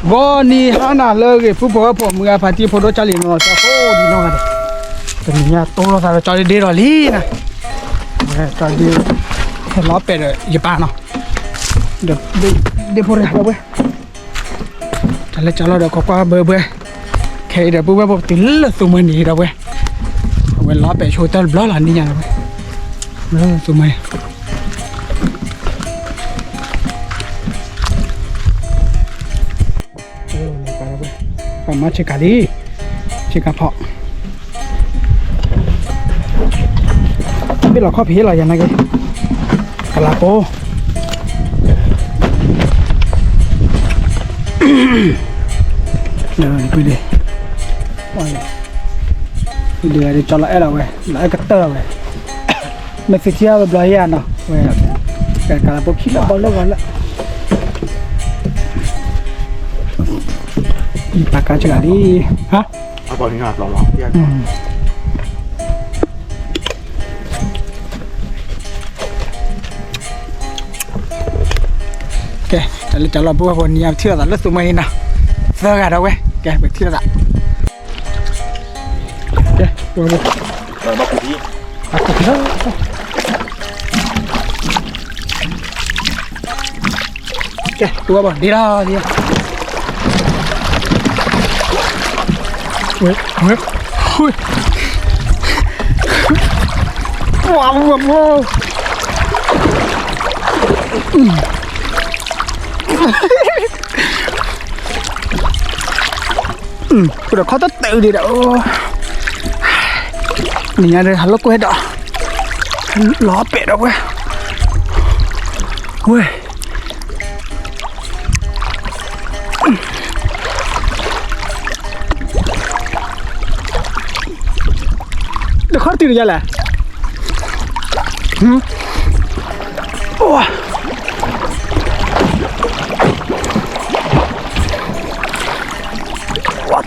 ဂီၤနံၤဟါနၤလၢအဂ့ၤ ပုၢ်ဖိဝဲၢ်ဖိ မုၢ်ဂၤဖါတံၢ်ဖိဒိၣ် ကၢ်လံၤနီၤ ကၠီဖိဒံးနီၢ်ဂၤဒဲး, တနံၤညါတိၢ်လိာ်သးဒီးကၠီဒ့ဒ့ဒီးလံနၤ, ဝဲကၠီဒ့ ဟဲလီၤပဲာ်ဒီးယပၢ်နီၤ, ဒီးဒ့ဖိတဂၤဒီးဝဲ တၢ်လဲၤကၠီလီၤဒီး ကွၢ်ကွၢ်ဘၢဘၢ, ခဲအံၤဒီး ပုၢ်ဝဲၢ်ဖိ ပတုၤလၢသူမွဲနံၤဒီးဝဲ, အဝဲလီၤပဲာ်ဆိတၢ်တဘျီလီၤ နံၤညါဒီးဝဲ, လၢသူမွဲ ပမၤဆ့ကၤလံ, ဆ့ကၤဖီ, ဘ့ၣ်လီၤခီၣ်ဖံးလီၤယၤနာ်က့, ကလးပိ, ဒ် ဒ်ကၠီလီၤအဲၣ်လီၤဝဲ, လီၤအဲၣ်ကတၢၢ်လီၤဝဲ, မ့ၢ်သုထံၣ်အီၤဘျီယၤနီၤ, ဝဲ ကလးပိခံလၢဘီလၢဂီၤလၢ ပာ်ကါဆ့ကၤလံ, ဟါ, ကဲ တၢ်လၢတၢ်လီၢ် ပုၢ်ဝဲၢ်ဖိ နံၤညါပထံၣ်လိာ်သးလၢသူမွဲနံၤနီၤ, သၢဂၤဒီးဝဲ, ကဲ ပထံၣ်လိာ်သး, ကဲ ပုၢ်ဝဲၢ်ဖိ ကဲ ပုၢ်ဝဲၢ်ဖိ ဒ့လီၤ, ဝဲ ဝဲ ဝဲ ဝဲ ပဒီးခီတတၢၢ်ဒံးဒီး, နံၤညါဒီး ဟးလိာ်ကွဲဒီး, လီၤပဲာ်ဒီးဝဲ, ဝဲ တခီတုၤတယါလဲၣ်, ဝါ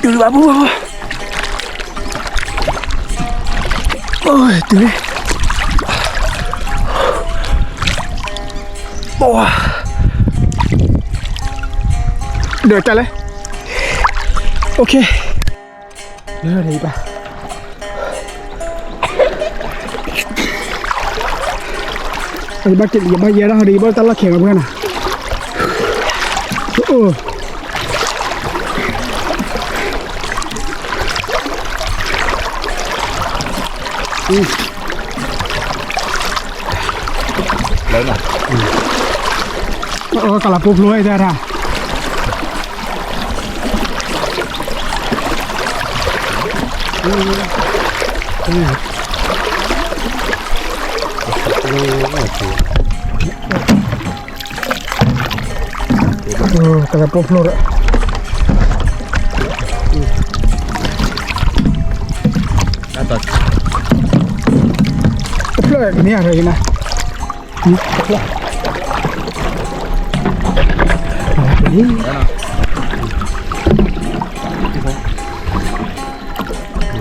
တုၤဘၣ်ပူၤ, တုၤလံ, ဝါ ဒီးတၢ်လဲၣ်, အိၣ်ခ့, လၢဒံးဘၣ်, ယဘၣ်က့ၤ ယဘၣ်ယဲဒၣ်ဟီဒီး ယဘၣ်တၢ်လီၢ်ခဲးလီၤပှဲၤနၤ, အိၣ် လၢနၤ, ကလးပိဖျိဝဲဒၣ်, ကလးပိဖျိဒီး, တဖျၢၣ်မ့ၢ်အရၤနၤ, တဖျၢၣ်,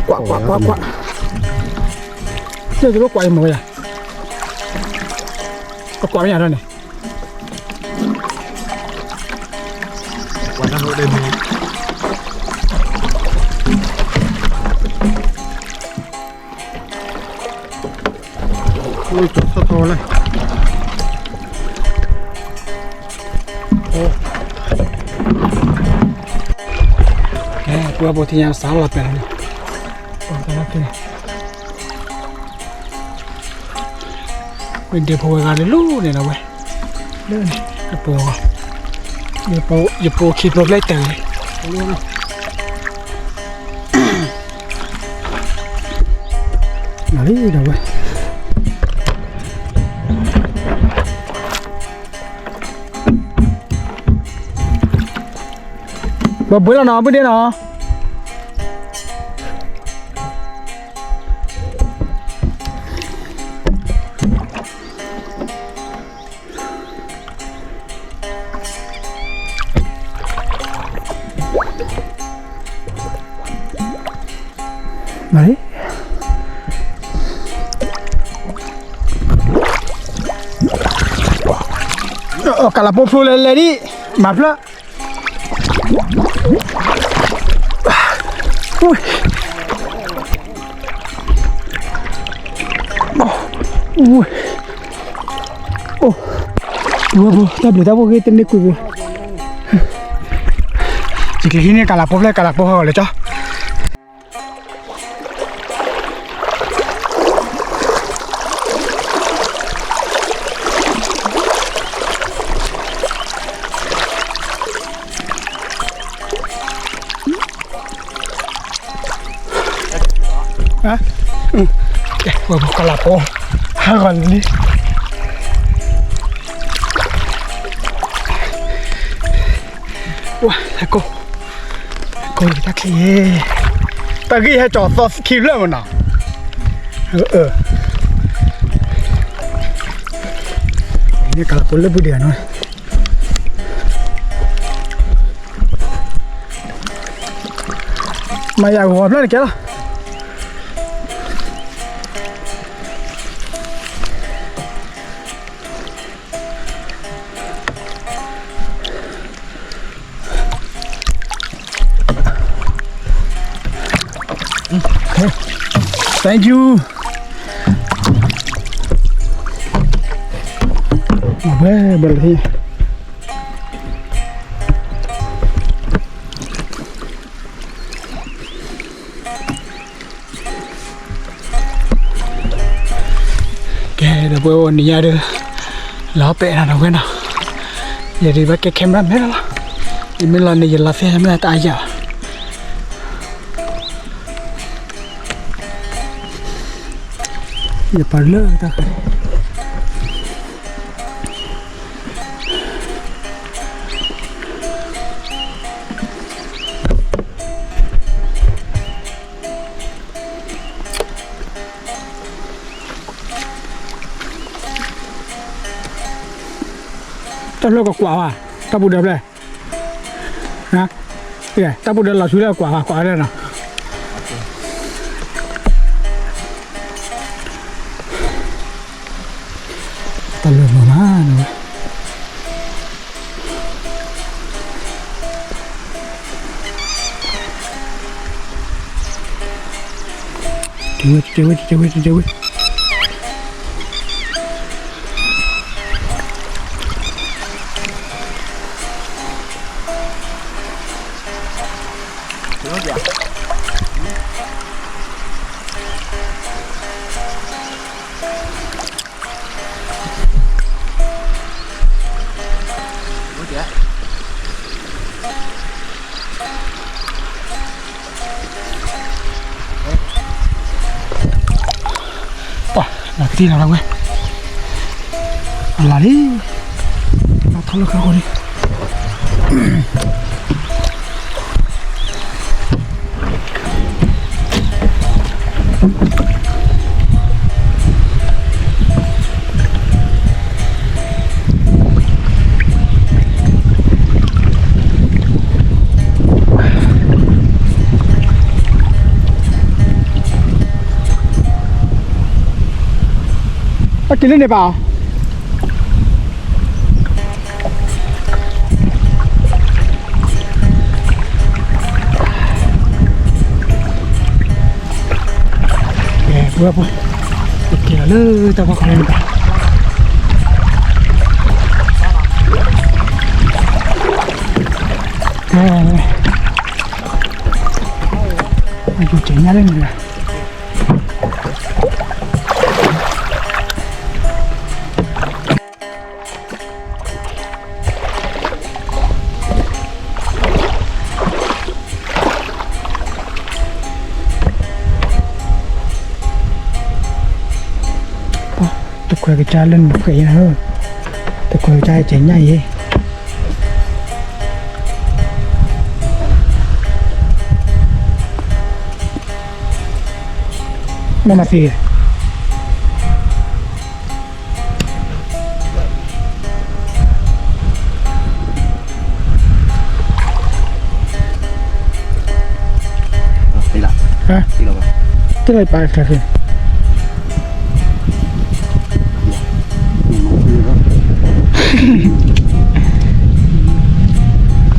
ကွၢ် ကွၢ် ကွၢ် ကွၢ်, ကၠိကၠိကွၢ်အံၤမ့ၢ်ဝဲယၤ, ကကွၢ်မ့ၢ်ယၤထီၣ်န့ၣ် အိၣ်ကၠီၤထီၣ်ထီၣ်ဝဲလဲၣ်, ကဲ ပှၤဖိထံညါစးလီၤပဲာ်လီၤန့ၣ်, ဝဲဒၢးဖိဝဲဂၤ တလူၢ်န့ၣ်ဒီးဝဲ, လၢန့ၣ် ယပိာ်, ယပိာ်ခံဖျိဖျဲၣ်တၢၢ်န့ၣ်, နၤလံဒီးဝဲ, ဘၣ်ဘှ့လီၤနီၤ ဘုဒ့နီၤ. ကလးပိဖျိလဲၤလဲၤဒံး မၤဖျၢၣ် အိၣ်, တၢ်ဘျုးတၢ်ဖှိၣ်ဂ့ၤတန့ၢ်ကွံာ်ပူၤ, ယကျဲၤဟံးန့ၢ်ကလးပိဖျဲၣ် ကလးပိဟီၣ်လၢကၠီ ကလးပိ, ဟးဂီၤလံ, ဝါ, ကိၢ်, ကိၢ်တၢ်ချံ, တၢ်ဂ့ၢ်ဟဲကၠီၤသီခံဖျၢၣ်မနီၤ, န့ၣ်ကလးပိလၢဘုဒံးနီၤ မၤယၤဂီၤဖျၢၣ်န့ၣ်ကဲလီၤ. ကဲ ဒီပုၢ်ဝဲၢ်နံၤညါဒီး လီၤပဲာ်နီၤဒီပုၢ်ဝဲၢ်နီၤ, ယဒုးဘၣ်ကဲ camera မဲလီၤလီၤ, ယမ့ၢ်လီၤန့ၣ် ယလီၤသ့ၣ်မ့ၢ်တၢ်အါယၤဘၣ်, ယပာ်လၢတၢ်ဃဲၤ တၢ်ဖျၢၣ်ကကွၢ်ဝဲ, တၢ်ပူၤဒၢးဖျၢၣ်, တၢ်ပူၤဒၢးလီၤဆူလၢကွၢ်ဝဲ ကွၢ်ဝဲလၢနီၤ, တၢ်လၢမၤမးနီၤဝဲ တဲဝဲ တဲဝဲ တဲဝဲ တဲဝဲ ပှၤ နတံၢ်လီၤဝဲ, အလၢလံ, ထီၣ်လၢခါဃိန့ၣ် အက့ၤလၢန့ၣ်ဘၣ်, ကဲ ပဝဲဖိ, က့ၤလီၤလၢတၢ်ဖီခိၣ်န့ၣ်ဘၣ်, ကဲ, အယိၤကဲၤညါလၢန့ၣ်လီၤ. တခွဲးကစၢ်လၢနခွဲးအံၤ, တခွဲးကစၢ်ကဲၤညၣ်အံၤ, မ့ၢ်မၤသံ တလီၤပာ်တၢ်ဖဲ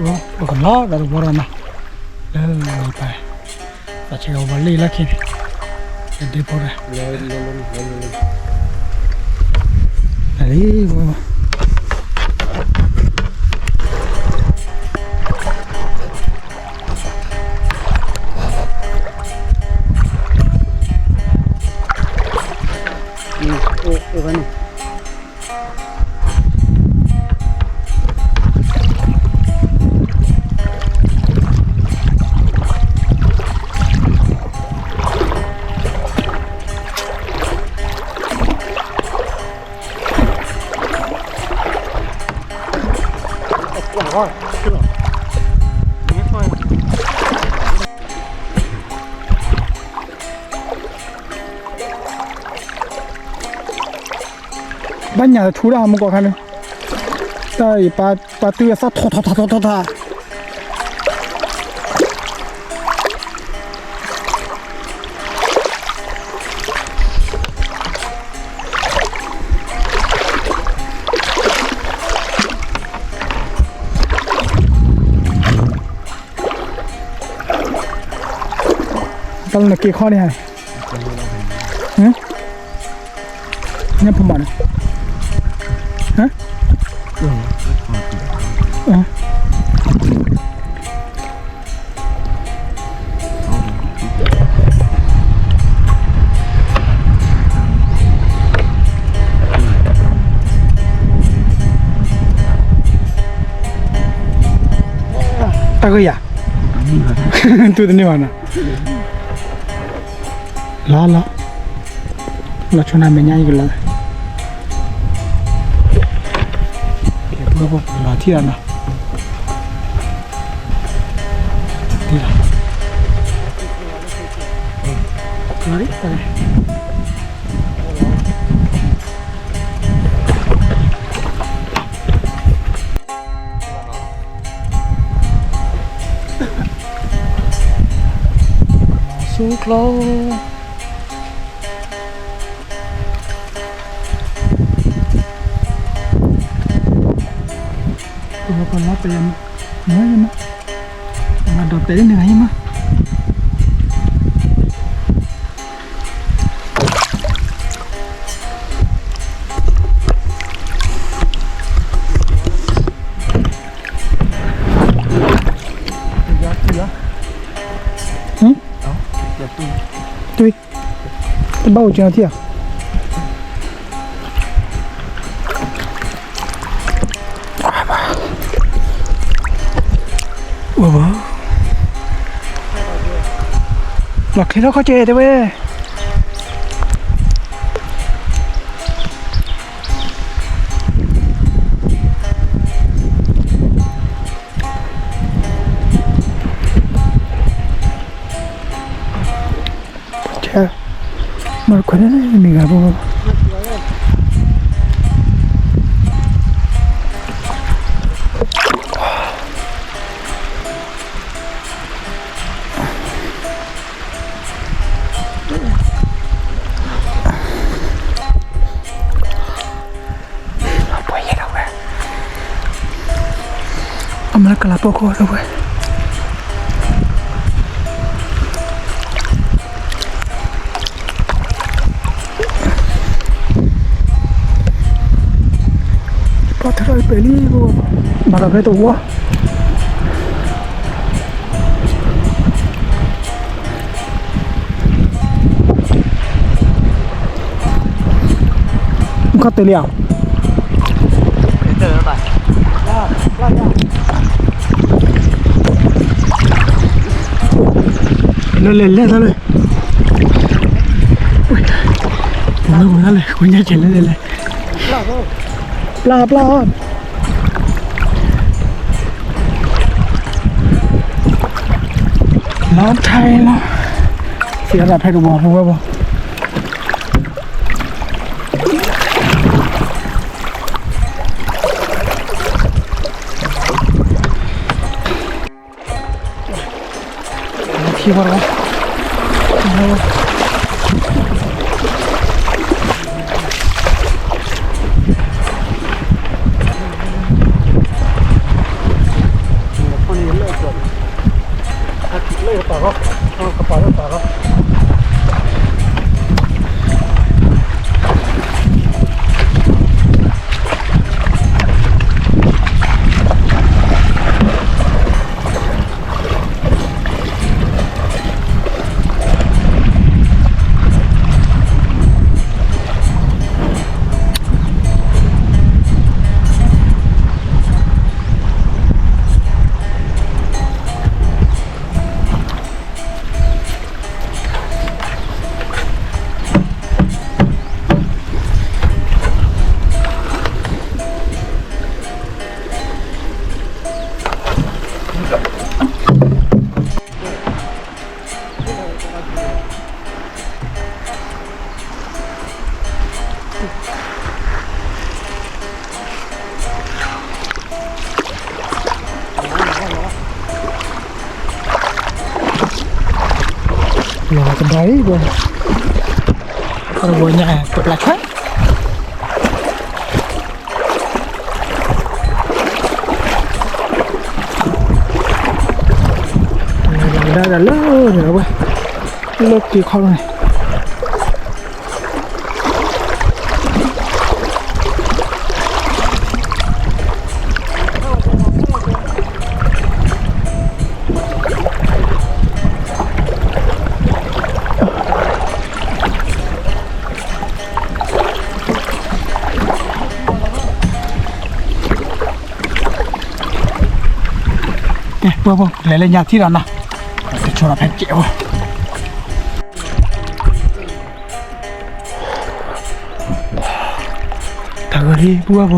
ပကလီၤသးတဝီဒီးနီၤ, လၢပၢ်, သးဆဲးကဝီၤလ့ၣ်လီၢ်ခံန့ၣ်, ဒ့ဖိဒီး, လံ, အိၣ်ဝဲန့ၣ် ဘၣ်ညၣ်တထူဒၣ်မူကီၢ်ခါန့ၣ်, တၢ်အံၤပာ်တူၢ်အသၣ်ထီထီထီထီထီထီ, တၢ်လၢနက့ၤခီန့ၣ်ဧါ, ညၣ်ဖိမးန့ၣ်, တၢ်ဂ့ၢ်ယၤ, တူၢ်တန့ၢ်ဘၣ်နီၤ, လီၤလီၤ, လီၤဆိနၤမဲာ်ညါအံၤကလီၤ, လီၤထံၣ်လီၤနီၤ, ထံၣ်လီၤ, လီၤလံ ဆူကျိ, ပကလီၤပယီၤ, မ့ၢ်, မၤဒီးပဲာ်လၢနဂၤအံၤမး တဘၣ်အိၣ်ကၠီထံၣ်ဧါ, လီၤချ့ထီၣ်ခီၣ်ကဲတဲဝဲ မၤခွဲးန့ၣ်မ့ၢ်ဂၤဘိ အမ့ၢ်ကလၤပိာ်ခိၣ်ဝဲ ပှၤထၢထီၣ်အံၤပဲာ်လံ, ဘၣ်ဒီးဖဲတဝီ, မခီတဲာ်လံဧါ, လၢလဲၤလဲၤတၢ်လၢ, ဝဲလဲၤလဲၤ, ဝဲညါကဲလဲၤလဲၤလဲၤ, ပျၢ်ပျၢ် လီၤထဲလီၤ, သံအတၢ်ဖဲတဝီဖိဝဲဘၣ်, ထံဝဲတဝီ, ထံဝဲတဝီ. လီၤကဒါအံၤဒီး အဝဲညါတပျၢ်ဆၢ လီၤကဒါဒီးလၢန့ၣ်အဝဲ လၢက့ၤခီလီၤန့ၣ် ကဲ ပှၤဖိ လဲၤလၢညါထံၣ်ဒီးနီၤ တဆိဒီးဖဲကဲးဖိ တၢ်ဂီၤလံ ပှၤဖိ ယပု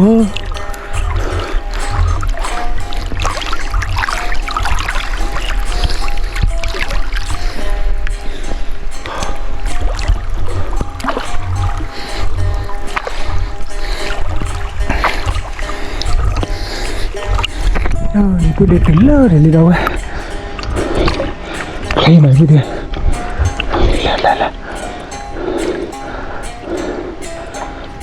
ၢ်ဒ့တုၤလၢန့ၣ်လံဒီးဝဲ ချ့မးယပုၢ်ဒ့ လၢလၢလၢ ပှၤ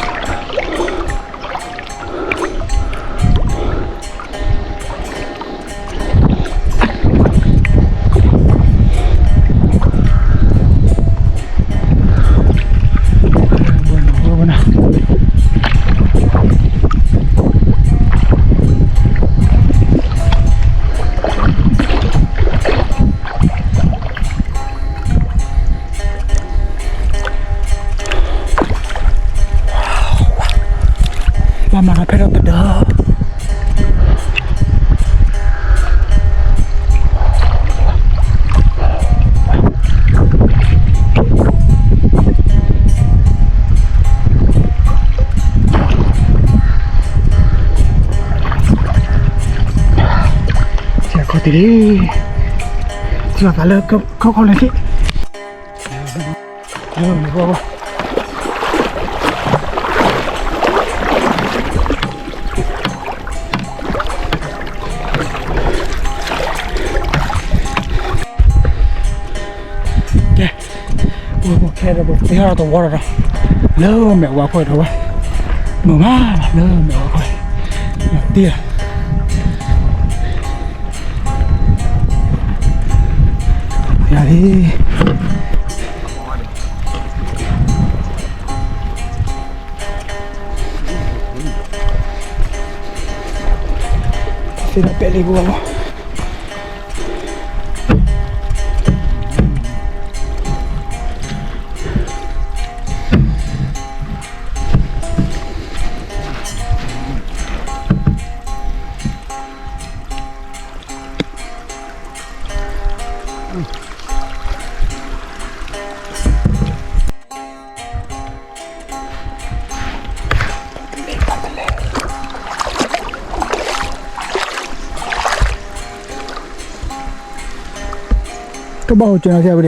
မၤကဖဲဒီးပဒီး ဆဲးခီတ့ၢ်လံ စံၣ်လီၤသးလၢခီခီန့ၣ်ထံၣ် ကဲ ပခဲဒီးပသ့ၣ်ဟီၣ်တဝီဒီး လၢမဲာ်ဝါခိၣ်ထီၣ်ဝဲ မုာ်မးလၢမဲာ်ဝါခိၣ် တံၢ် ယၤလံ သ့ၣ်နီၣ်ပဲာ်လံပူၤဘၣ်မး တဘၣ်ဟိုကၠူနၤထံၣ်ဧ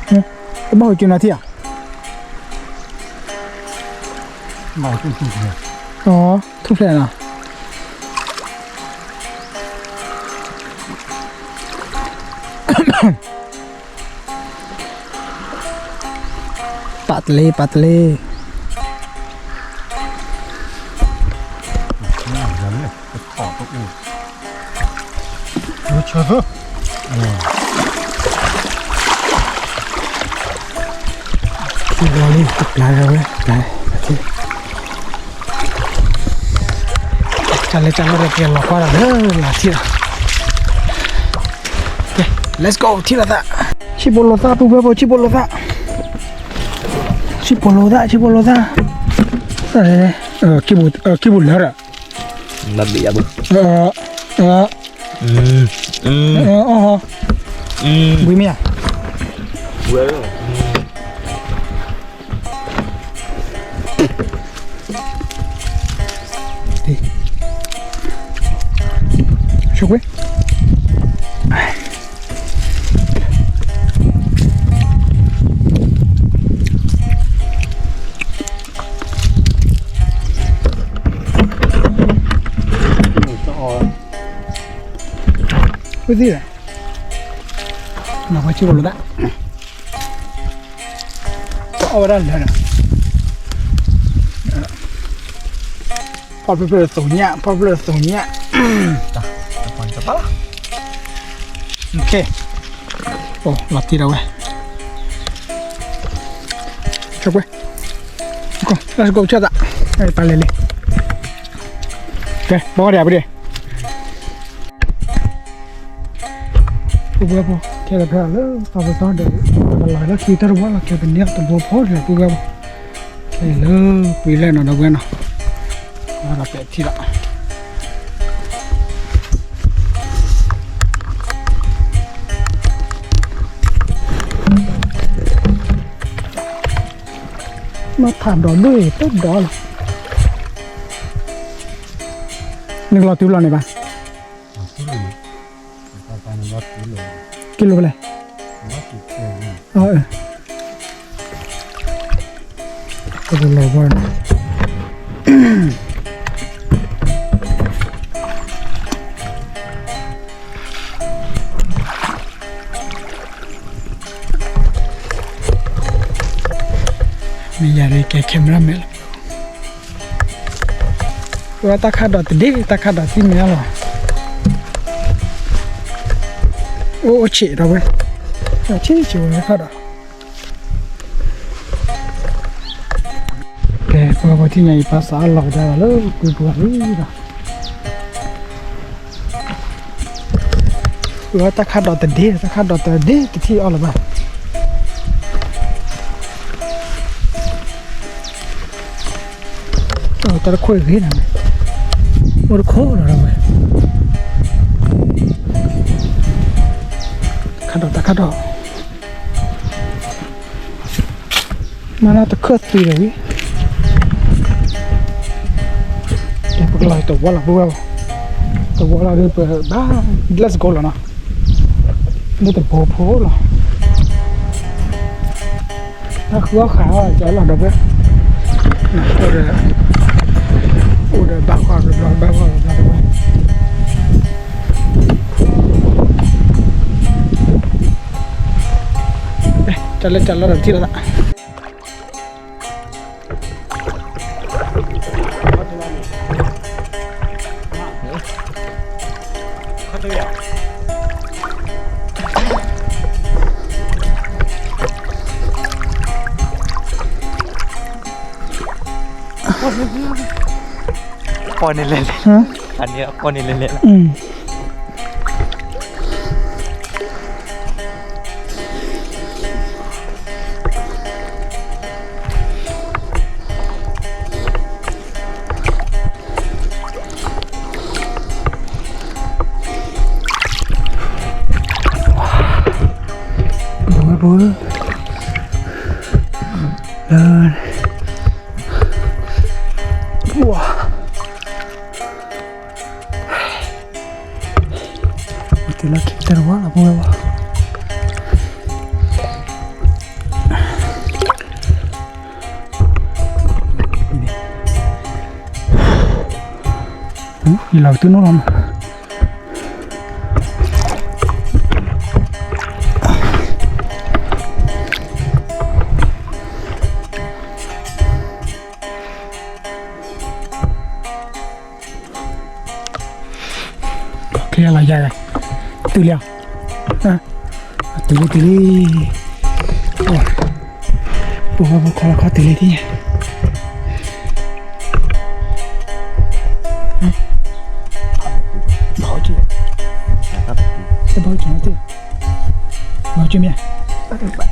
ါ, တဘၣ်ဟိုကၠူနၤထံၣ်ဧါ, ထူၣ်ဖျဲးနီၤ. ပာ်တလ့ ပာ်တလ့ ဆၢသိ လီၤလံ တပျၢ်ဝဲ ပျၢ် တၢ်လဲၤတၢ်လီၢ်ဒီး ကလီၤကွၢ်ဒီးလၢလၢ်ထံၣ်လီၤ. ကဲ let's go ထံၣ်လိာ်သး ဆံၣ်ဖိလိာ်သၣ် ပုၢ်ဝဲၢ်ဖိ ဆံၣ်ဖိလိာ်သၣ် ဆံၣ်ဖိလိာ်သၣ် ဆံၣ်ဖိလိာ်သၣ် ကံၢ်ပူၤလၢဒီး ဘၣ်ဘ့ၣ်ယၤဘၣ် ဘှံးမ့ၢ်ဧါ ဆိကွ့ ဝံသံၣ်လဲၣ် နီၢ်ပှၤဆံၣ်ဖိလိာ်သၣ် အီၣ်ဝဲဒၣ်လၢာ်ဒီး ဖီၣ်ဖျၢၣ်ဖျၢၣ်သိညၣ် ဖီၣ်ဖျၢၣ်သိညၣ် လီၤတံၢ်ဒီးဝဲ ဆိကွ့ let's go ဆၢသး တၢ်လဲၤလံ ကဲ ဘီဒံးပဒံး ပုၢ်ဝဲၢ်ဖိ ခဲလၢာ်ဖဲလၢ သးပသီဒီး ပကလီၤလၢခံတၢ်တဝီလီၤ ကဲပန့ၢ်တဘိဖိဒီး ပုၢ်ဝဲၢ်ဖိ ခဲလၢာ်ပှ့ၤလဲၣ်နီၤဒီးဝဲနီၤ ဒီးပဲာ်ထံလီၤ မ့ၢ်ထးဒီးဒိၣ်အံၤ တဒိၣ်လီၤ နကလီၤတုၤလီၤန့ၣ်ဘၣ် ကံလိာ်ဖဲလဲၣ် အၢ ကလီၤဘၣ် မ့ၢ်ယၤဒ်ကဲ camera man လီၤ ဝဲတၢ်ခးဒီးတဒ့ တၢ်ခးဒီးသံမဲာ်လီၤ အိၣ်အိၣ်ဆံးဒီးဝဲ ဆံးဆံးဝဲခးဒီး ကဲ ပှၤပှၤထံၣ်ညါအံၤ ပၢ်စးအလီၤကဒါလီၤလၢကွံပှၤလံဒီး ဝဲတၢ်ခးဒီးတဒ့ တၢ်ခးဒီးတဒ့ တထံၣ်အီၤလၢၤဘၣ် တၢ်တခိၣ်ဂ့ၤနၤ အိၣ်တခိၣ်လီၤဒီးဝဲ ခးဒီးတၢ်ခးဒီး မၤလၢတခၢၣ်သံဒီးဝံၤ ပကလီၤတဝီလီၤပုၢ်ဝဲၢ် တဝီလီၤဒီးပဘၣ် let's go လီၤနီၤ လၢတဘိဖိလီၤ တၢ်ဃုအီၣ်ဃးအီၣ်ကလီၤဒီးဝဲ အိၣ်ဒီး အိၣ်ဒီးဘၣ်ဃီဘျီဘျီဘၣ်ဃီဘျီဘျီတဝဲ တၢ်လၢတၢ်လီၢ်ဒီးထံၣ်လိာ်သး ပီၢ်န့ၣ်လဲၤလဲၤ အန့ၣ်ပီၢ်န့ၣ်လဲၤလဲၤလီၤ ဘိဘိ လၢ ဝါ တုၤလၢခံတၢ်တဝီလီၤ ပဝဲဝဲ ယလီၤကတုၤနီၢ်လီၤမး ကလီၤယၤ တုၤလံဧါ တုၤလံ တုၤလံ, ပဝဲပခီလီၤခီတုၤလံဒ်, ဘၣ်က့ၤ, ဘၣ်က့ၤမ့ၢ်, ဘၣ်တဘၣ်,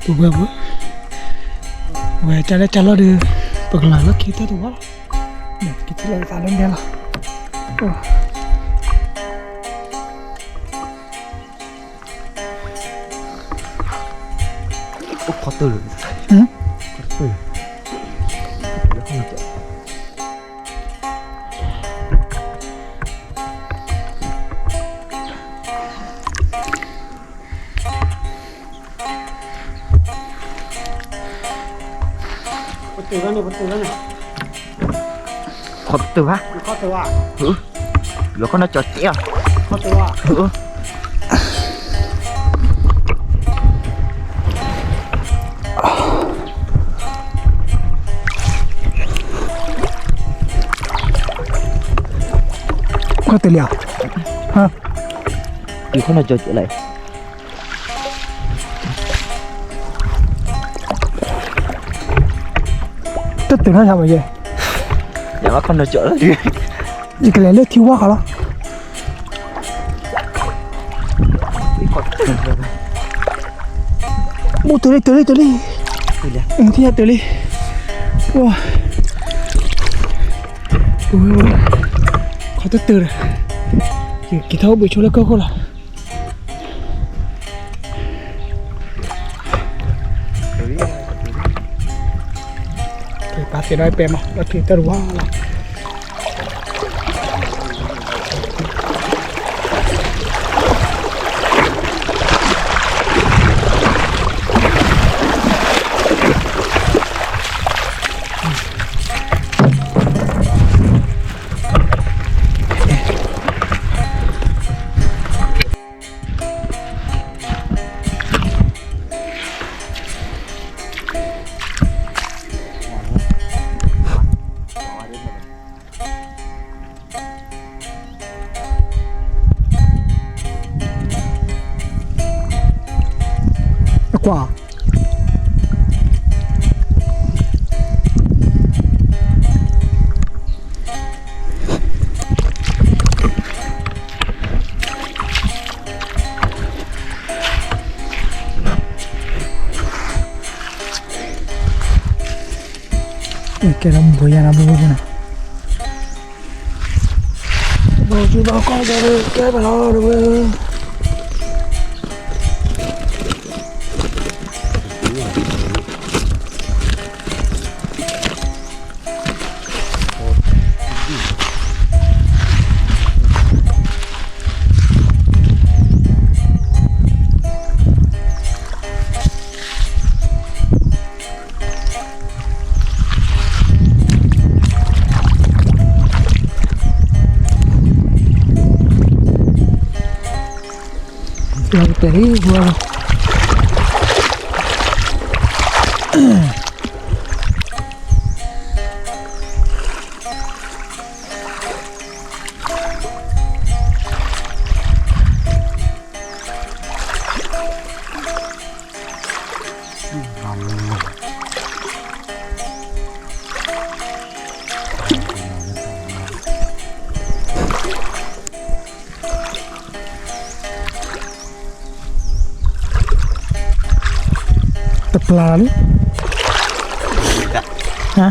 ပဝဲပူၤ, ဝဲတၢ်လၢတၢ်လီၢ်ဒီး ပကလီၤလၢခံတၢ်တဝါလီၤ, က့ၤထံၣ်လီၤသးလၢဒဲလီၤ. အိၣ်ခီတၢၢ်, ခီတၢၢ်, ခီတၢၢ်ဘၣ်, ခီတၢၢ်ဘၣ်, လီၤခီနီၢ်ကၠီၣ်စဲး, ခီတၢၢ်ဘၣ်. ခီတၢၢ်လံဧါ, ဟါ, ယခီနီၢ်ကၠီၣ်စဲးလဲၣ်, တၢ်တၢၢ်နီၢ်ဆါမးယဲ, ယဘၣ်ခီနီၢ်ကၠီၣ်လီၤ, ယကလဲၤလၢထံဝါဃီလီၤ. အိၣ်တၢၢ်လံ တၢၢ်လံ တၢၢ်လံ, ထံၣ်တၢၢ်လံ, ဝါ, ခီတၢၢ်တၢၢ်ဒီး, ယက့ၤထီၣ်အိၣ်ဘှံးဆိလၢကီၢ်ခိၣ်လီၤ. ပာ်သ့ၣ်နီၣ်ပဲမး လီၤထံတၢၢ်တဝါလီၤ. အကွၢ် ကဲလီၤမုၢ်ဖိယါနီၤ ဘိဘိဘိနီၤ, ဘိဘိဘိကဲဘၣ်လီၤဝဲ. လီၤကတဲာ်လံ တပျၢ်လံ, ဟါ,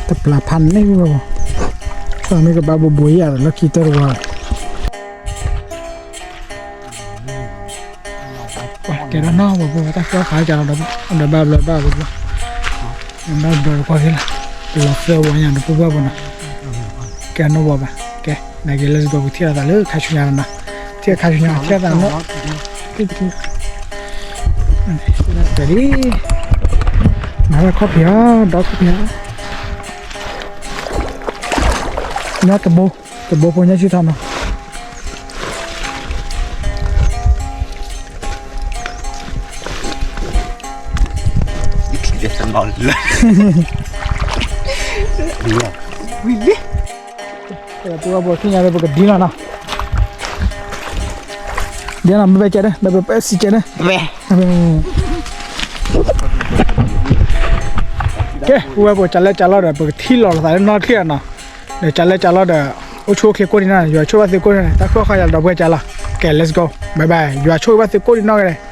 တပျၢ်ဖးန့ၢ်ဝဲ, မ့ၢ်ကဘၣ်ဘိဘိယါဒီး လီၢ်ခံတၢၢ်တဝါ. ကဲဒီးနီၢ်ဝဲပူၤ တၢ်ဃၢဃာ်ကလီၤဒီး ဘၣ်ဘျီဘၣ်ဘျီ ဘၣ်ဘျီတကွၢ်က့ၤလီၤ ပလီၤသၢဝီညါဒီးပူၤဘၣ်ပူၤနီၤ ကဲနီၢ်ဝဲဘၣ် ကဲ နာ်က့ let's go ပထံၣ်လိာ်သးလၢခါဆူညါနီၤ ထံၣ်ခါဆူညါထံၣ်လိာ်သးနီၤ ပဒံ မၤဝဲခီၣ်ဖံးဧါ ဒီခီၣ်ဖံးဧါ ညါတဘိ တဘိဖိညါဆံထီၣ်နီၤ ဝံၤလံ ပဝဲပူၤ ထံၣ်ညါဒီး ပကဒံလီၤနီၤ ဒ်နီၤ မ့ၢ်ပဲကဲဒၣ် မ့ၢ်ပဲပဲစံးကဲဒၣ် ကဲ ပဝဲပူၤ ကလဲကလီဒီး ပကထံၣ်လိာ်လိာ်သးလၢနီၢ်ချံၣ်နီၤ ဒီးကလဲကလီဒီး အိၣ်ဆူၣ်အိၣ်ချ့ကိးနံၤနီၤ ယွၤဆိၣ်ဘၣ်သုကိးနံၤနီၤ တၢ်ဃၢဃာ်ယၤဒီပုၢ်ဝဲၢ်ကလီၤ ကဲ let's go bye bye ယွၤဆိၣ်ဂ့ၤဘၣ်သုကိးနံၤနီၤကလဲၣ်